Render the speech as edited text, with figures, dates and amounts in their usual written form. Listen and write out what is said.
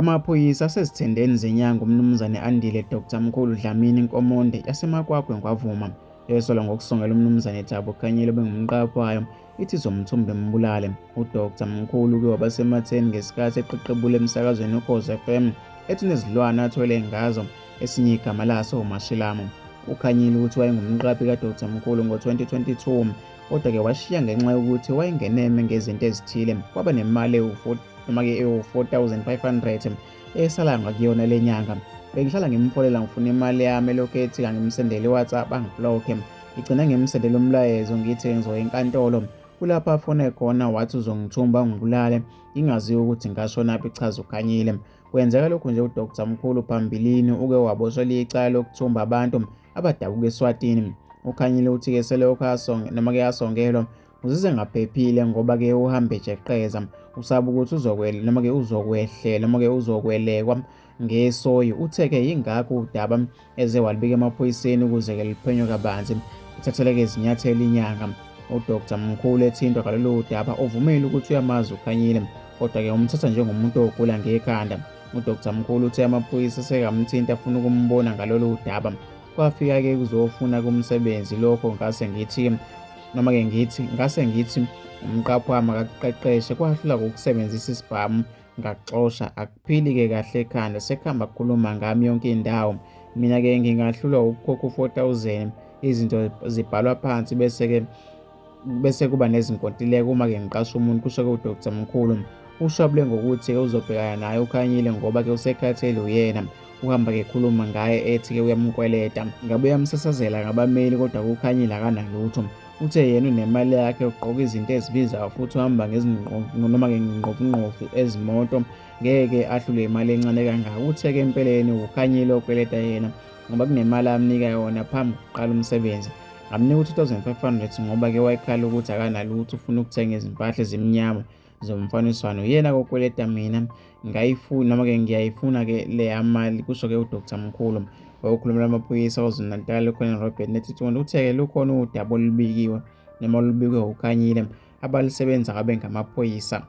Amaphoyisa asezithendeni zenyanga uMnumzane Andile Dr Mkhulu Dlamini Nkomonde yaseMakwakwe Ngwavuma esolwa ngokusongela uMnumzane Thabo Khanyile obengumqaphi wayo ithi izomthumba imbulale. UDr Mkhulu uke wabasematheni ngesikhathi eqeqebula emsakazweni uKhozi FM ethi unezilwane athwele ngazo esinye igama laso uMashilamu. Ukhanyile ukuthi wayengumqaphi kaDr Mkhulu ngo-2022 kodwa-ke washiya ngenxa yokuthi wayengeneme ngezinto ezithile kwaba nemali noma-ke ewu-4500 esala ngakuyona le nyanga. Bengihlala ngimfolela ngifuna imali yami elokhu ethi kangimsendele i-WhatsApp angiblokhe. Ngigcine ngimsendele umlayezo ngithi ngizoya enkantolo. Kulapho afone khona wathi uzongithumba angibulale ngingaziwa ukuthi ngashonaphi, chaza uKhanyile. Kwenzeka lokhu nje uDr Mkhulu phambilini uke waboshwa icala lokuthumba abantu abadabuka eSwatini. UKhanyile uthi-ke selokhu noma-ke asongelwa uzizwa engaphephile ngoba-ke uhambe ejeqeza usaba ukuthi uzokwele noma-ke uzokwehlela noma-ke uzokwelekwa ngesoyi. Uthe-ke yingakho udaba eze walibika emaphoyiseni ukuze-ke liphenywe kabanzi ithatheleke izinyathelo inyanga. UDr Mkhulu ethintwa ngalolu daba uvumile ukuthi uyamazi uKhanyile kodwa-ke umthatha njengomuntu ogula ngekhanda. UDr Mkhulu uthe amaphoyisa sekamthinta afuna ukumbona ngalolu daba. Kwafika-ke kuzofuna kumsebenzi lokho ngase ngithi noma-ke ngithi ngase ngithi umqaphi wami akakuqeqeshe kwahlula ngokusebenzisa isibhamu ngaxosha akuphili-ke kahle ekhanda sekuhamba kukhuluma ngami yonke indawo mina-ke ngingahlulwa ukukhokha u-4000 izinto zibhalwa phansi bese-ke bese kuba nezinkontileka uma-ke ngiqasha umuntu kusho-ke uDr Mkhulu ushwabule ngokuthi-ke uzobhekana naye uKhanyile ngoba-ke usekhathele uyena uhamba-ke ekhuluma ngaye ethi-ke uyamkweleta ngabe uyamsasazela ngabameli kodwa kuKhanyile akanalutho Uthe yena unemali yakhe ugqoka izinto ezibizayo futhi uhamba noma-ke ngengqovungqovu ezimoto ngeke ahlulwe imali encane kangaka. Uthe-ke empeleni uKhanyile okweleta yena ngoba kunemali amnika yona phambi kokuqala umsebenzi. Ngamnika u-2500 ngoba-ke wayekhala ukuthi akanalutho ufuna ukuthenga izimpahla ezimnyama zomfaniswano yena kokweleta mina ngayifuna noma-ke ngiyayifuna-ke leya mali kusho-ke uDr Mkhulu okhulumela amaphoyisa KwaZulu-Natal uColonel Robert Netshiunda uthe-ke lukhona udaba olubikiwe noma olubikwe uKhanyile abalisebenza kabe ngamaphoyisa.